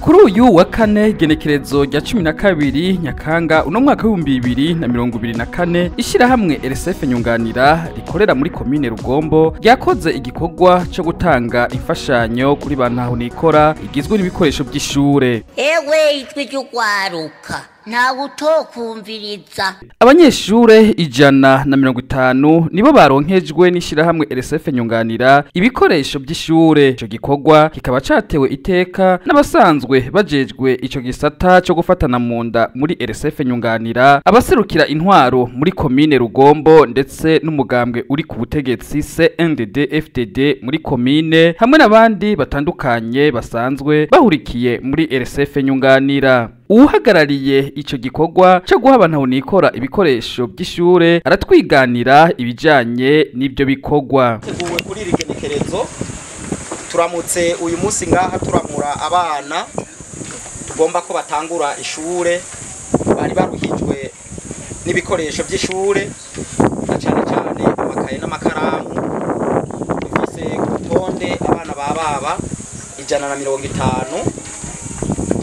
Kuri uyu wa kane, genekerezo rya 12 Nyakanga uno mwaka w'2024, ishyirahamwe RSF Nyunganira rikorera muri komine Rugombo ryakoze igikorwa cyo gutanga imfashanyo kuri ba ntahonikora igizwe n'ibikoresho by'ishure. Ewe, ijwi ry'ugwaruka, ntawe utokumviriza. Abanyeshure 150 nibo baronkejwe n'ishirahamwe RSF Nyunganira ibikoresho by'ishure. Ico gikorwa kikaba catewe iteka n'abasanzwe bajejwe ico gisata co gufatana mu nda muri RSF Nyunganira, abaserukira intwaro muri komine Rugombo, ndetse n'umugambwe uri ku butegetsi CNDD FDD muri komine, hamwe n'abandi batandukanye basanzwe bahurikiye muri RSF Nyunganira. Uhagarariye ico gikorwa cyo guha abantu nikora ibikoresho by'ishure aratwiganira ibijanye n'ibyo bikorwa. Teguwe kuri iri genekerezo, turamutse uyu munsi ngaha turamura abana tugomba ko batangura ishure bari baruhijwe n'ibikoresho by'ishure, na cyane cyane amakaye n'amakaramu. Dufise ku rutonde abana ba baba 150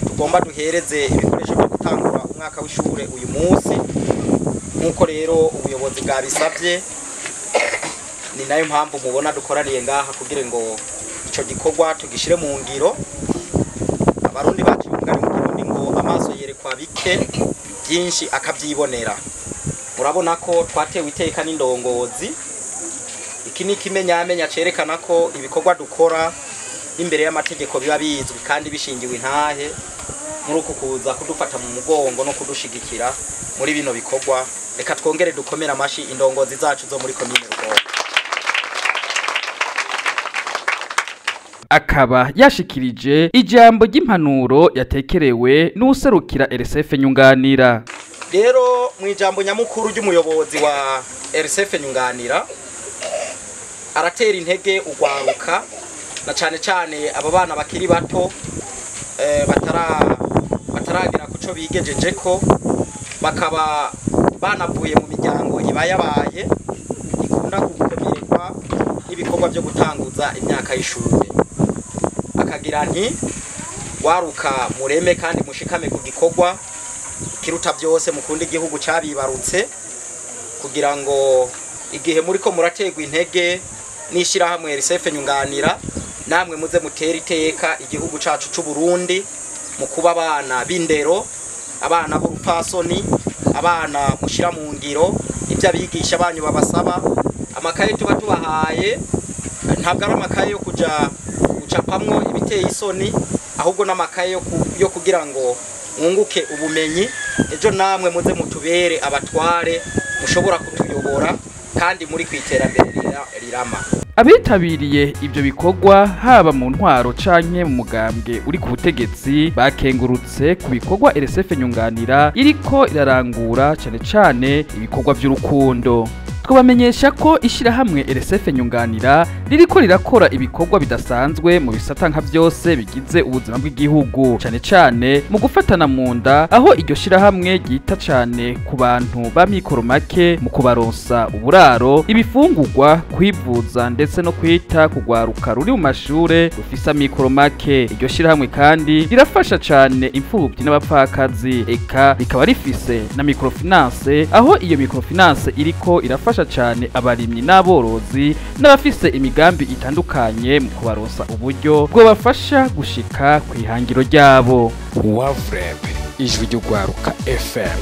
tugomba duhereze ibikoresho byo gutangura umwaka w'ishure uyu munsi. Nk'uko rero ubuyobozi bwabisabye, ni nayo mpamvu mubona dukoraniye ngaha kugira ngo ico gikorwa tugishire mu ngiro. Abarundi bacu umugani mu Kirundi ngo amaso yerekwa bike, byinshi akabyibonera. Murabona ko twatewe iteka n'indongozi. Iki ni ikimenyamenya cerekana ko ibikorwa dukora imbere y'amategeko biba bizwi kandi bishingiwe intahe. Muri uku kuza kudufata mu mugongo no kudushigikira muri bino bikorwa, reka twongere dukomere amashi indongozi zacu zo muri komine Rugombo. Akaba yashikirije ijambo ry'impanuro yatekerewe n'userukira RSF Nyunganira. Rero mu ijambo nyamukuru ry'umuyobozi wa RSF Nyunganira, aratera intege ugwaruka, na cane cane aba bana bakiri bato bataragera kuco bigejeje ko bakaba banavuye mu miryango ibayabaye ikunda gukomererwa n'ibikorwa byo gutanguza imyaka y'ishure. Akagira nti: "Waruka, mureme kandi mushikame ku gikorwa kiruta byose, mukunda igihugu cyabibarutse, kugira ngo igihe muriko muraterwa intege n'ishirahamwe RSF Nyunganira, namwe muze mutere iteka igihugu cacu c'u Burundi mu kuba abana b'indero, abana b'urupfasoni, abana mushira mu ngiro ibyo abigisha banyu babasaba." Amakaye tuba tubahaye ntabwo ari amakaye yo kuja gucapamwo ibiteye isoni, ahubwo n'amakaye yo kugira ngo mwunguke ubumenyi, ejo namwe muze mutubere abatware mushobora kutuyobora kandi muri ku iterambere rirama. Abitabiriye ibyo bikorwa, haba mu ntwaro canke mu mugambwe uri ku butegetsi, bakengurutse ku bikorwa RSF Nyunganira iriko irarangura, cane cane ibikorwa by'urukundo. Twabamenyesha ko ishirahamwe RSF Nyunganira ririko rirakora ibikorwa bidasanzwe mu bisata nka byose bigize ubuzima bw'igihugu, cane cane mu gufatana mu nda, aho iryo shirahamwe ryita cane ku bantu ba mikoro make mu kubaronsa uburaro, ibifungurwa, kwivuza, ndetse no kwita kugwaruka ruri mu mashure rufise amikoro make. Iryo shirahamwe kandi rirafasha cane imfubyi n'abapfakazi, eka rikaba rifise na microfinance, aho iyo microfinance iriko irafasha cane abarimyi n'aborozi n'abafise imigambi itandukanye mu kubaronsa uburyo bwobafasha gushika kw'ihangiro ryabo. Wavureb, ijwi ry'ugwaruka FM.